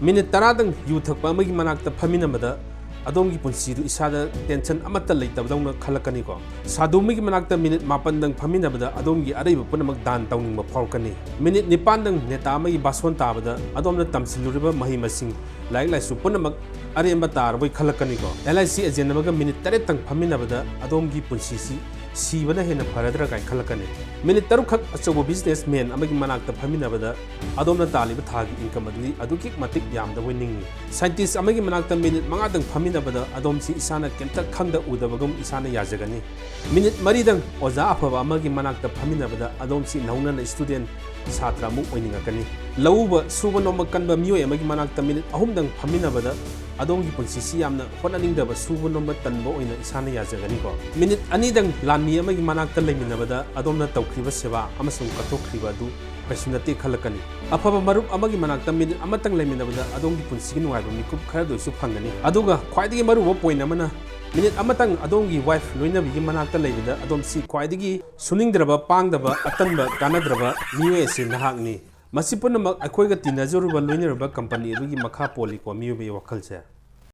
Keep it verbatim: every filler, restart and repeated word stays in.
Minute ꯇꯔꯥꯗꯪ U ꯊꯛꯄ ꯑꯃꯒꯤ ꯃꯅꯥꯛꯇ ꯐꯝꯃꯤꯟꯅꯕꯗ ꯑꯗꯣꯝꯒꯤ ꯄꯨꯟꯁꯤꯗꯨ ꯏꯁꯥꯗ ꯇꯦꯟꯁꯟ ꯑꯃꯠꯇ ꯂꯩꯇꯕꯗꯧꯅ ꯈꯜꯂꯛꯀꯅꯤꯀꯣ꯫ ꯁꯥꯗꯨ ꯑꯃꯒꯤ ꯃꯅꯥꯛꯇ ꯃꯤꯅꯤꯠ ꯃꯥꯄꯟꯗꯪ ꯐꯝꯃꯤꯟꯅꯕꯗ ꯑꯗꯣꯝꯒꯤ ꯑꯔꯩꯕ ꯄꯨꯝꯅꯃꯛ ꯗꯥꯟ ꯇꯧꯅꯤꯡꯕ ꯐꯥꯎꯔꯛꯀꯅꯤ꯫ ꯃꯤꯅꯤꯠ ꯅꯤꯄꯥꯟꯗꯪ ꯅꯦꯇꯥ ꯑꯃꯒꯤ ꯚꯥꯁꯣꯟ ꯇꯥꯕꯗ ꯑꯗꯣꯝꯅ ꯇꯝꯁꯤꯜꯂꯨꯔꯤꯕ ꯃꯍꯩ ꯃꯁꯤꯡ, ꯂꯥꯏꯔꯤꯛ ꯂꯥꯏꯁꯨ ꯄꯨꯝꯅꯃꯛ ꯑꯔꯦꯝꯕ ꯇꯥꯔꯕꯣꯏ ꯈꯜꯂꯛꯀꯅꯤꯀꯣ꯫ ꯑꯦꯜ ꯑꯥꯏ ꯁꯤ ꯑꯦꯖꯦꯟ ꯑꯃꯒ ꯃꯤꯅꯤꯠ ꯇꯔꯦꯠꯇꯪ ꯐꯝꯃꯤꯟꯅꯕꯗ ꯑꯗꯣꯝꯒꯤ ꯄꯨꯟꯁꯤꯁꯤ ꯁꯤꯕꯅ ꯍꯦꯟꯅ ꯐꯔꯗ꯭ꯔꯥ ꯀꯥꯏꯅ ꯈꯜꯂꯛꯀꯅꯤ꯫ ꯃꯤꯅꯤꯠ ꯇꯔꯨꯛꯈꯛ ꯑꯆꯧꯕ ꯕꯤꯖꯤꯅꯦꯁ ꯃꯦꯟ ꯑꯃꯒꯤ ꯃꯅꯥꯛꯇ ꯐꯝꯃꯤꯟꯅꯕꯗ ꯑꯗꯣꯝꯅ ꯇꯥꯜꯂꯤꯕ ꯊꯥꯒꯤ ꯏꯟꯀꯝ ꯑꯗꯨꯗꯤ ꯑꯗꯨꯛꯀꯤ ꯃꯇꯤꯛ ꯌꯥꯝꯗꯕꯣꯏ ꯅꯤꯡꯏ꯫ ꯁꯥꯏꯟꯇꯤꯁ ꯑꯃꯒꯤ ꯃꯅꯥꯛꯇ ꯃꯤꯅꯤꯠ ꯃꯉꯥꯗꯪ ꯐꯝꯃꯤꯟꯅꯕꯗ ꯑꯗꯣꯝꯁꯤ ꯏꯁꯥꯅ ꯀꯩꯝꯇ ꯈꯪꯗ ꯎꯗꯕꯒꯨꯝ ꯏꯁꯥꯅ ꯌꯥꯖꯒꯅꯤ꯫ ꯃꯤꯅꯤꯠ ꯃꯔꯤꯗꯪ ꯑꯣꯖꯥ ꯑꯐꯕ ꯑꯃꯒꯤ ꯃꯅꯥꯛꯇ ꯐꯝꯃꯤꯟꯅꯕꯗ ꯑꯗꯣꯝꯁꯤ ꯅꯧꯅꯅ ꯁ꯭ꯇꯨꯗꯦꯟ, ꯁꯥꯇ꯭ꯔ ꯑꯃꯨꯛ ꯑꯣꯏꯅꯤꯡꯉꯛꯀꯅꯤ꯫ ꯂꯧꯎꯕ ꯁꯨꯕ ꯅꯣꯝꯕ ꯀꯟꯕ ꯃꯤꯑꯣꯏ ꯑꯃꯒꯤ ꯃꯅꯥꯛꯇ ꯃꯤꯅꯤꯠ ꯑꯍꯨꯝꯗꯪ ꯐꯝꯃꯤꯟꯅꯕꯗ ꯑꯗꯣꯝꯒꯤ ꯄꯨꯟꯁꯤꯁꯤ ꯌꯥꯝꯅ ꯍꯣꯠꯅꯅꯤꯡꯗꯕ, ꯁꯨꯕ ꯅꯣꯝꯕ ꯇꯟꯕ ꯑꯣꯏꯅ ꯏꯁꯥꯅ ꯌꯥꯖꯒꯅꯤꯀꯣ꯫ ꯃꯤꯅꯤꯠ ꯑꯅꯤꯗꯪ ꯂꯥꯟꯃꯤ ꯑꯃꯒꯤ ꯃꯅꯥꯛꯇ ꯂꯩꯃꯤꯟꯅꯕꯗ ꯑꯗꯣꯝꯅ ꯇꯧꯈ꯭ꯔꯤꯕ ꯁꯦꯕꯥ ꯑꯃꯁꯨꯡ ꯀꯠꯊꯣꯛꯈ꯭ꯔꯤꯕ ꯑꯗꯨ ꯀꯩꯁꯨ ꯅꯠꯇꯦ ꯈꯜꯂꯛꯀꯅꯤ꯫ ꯑꯐꯕ ꯃꯔꯨꯞ ꯑꯃꯒꯤ ꯃꯅꯥꯛꯇ ꯃꯤꯅꯤꯠ ꯑꯃꯇꯪ ꯂꯩꯃꯤꯟꯅꯕꯗ ꯑꯗꯣꯝꯒꯤ ꯄꯨꯟꯁꯤꯒꯤ ꯅꯨꯡꯉꯥꯏꯕ ꯃꯤꯀꯨꯞ ꯈꯔꯗ ꯑꯣꯏꯁꯨ ꯐꯪꯒꯅꯤ꯫ ꯑꯗꯨꯒ ꯈ꯭ꯋꯥꯏꯗꯒꯤ ꯃꯔꯨꯑꯣꯏꯕ ꯄꯣꯏꯟ ꯑꯃꯅ, ꯃꯤꯅꯤꯠ ꯑꯃꯇꯪ ꯑꯗꯣꯝꯒꯤ ꯋꯥꯏꯐ ꯂꯣꯏꯅꯕꯤꯒꯤ ꯃꯅꯥꯛꯇ ꯂꯩꯕꯗ ꯑꯗꯣꯝꯁꯤ ꯈ꯭ꯋꯥꯏꯗꯒꯤ ꯁꯨꯅꯤꯡꯗ꯭ꯔꯕ, ꯄꯥꯡꯗꯕ, ꯑꯇꯟꯕ, ꯀꯥꯟꯅꯗ꯭ꯔꯕ ꯃꯤꯑꯣꯏ ꯑꯁꯤ ꯅꯍꯥꯛꯅꯤ꯫ ꯃꯁꯤ ꯄꯨꯝꯅꯃꯛ ꯑꯩꯈꯣꯏꯒ ꯇꯤꯟꯅꯖꯔꯨꯕ, ꯂꯣꯏꯅꯔꯨꯕ ꯀꯝꯄꯅꯤ ꯑꯗꯨꯒꯤ ꯃꯈꯥ ꯄꯣꯜꯂꯤꯀꯣ, ꯃꯤꯑꯣꯏꯕꯒꯤ ꯋꯥꯈꯜꯁꯦ꯫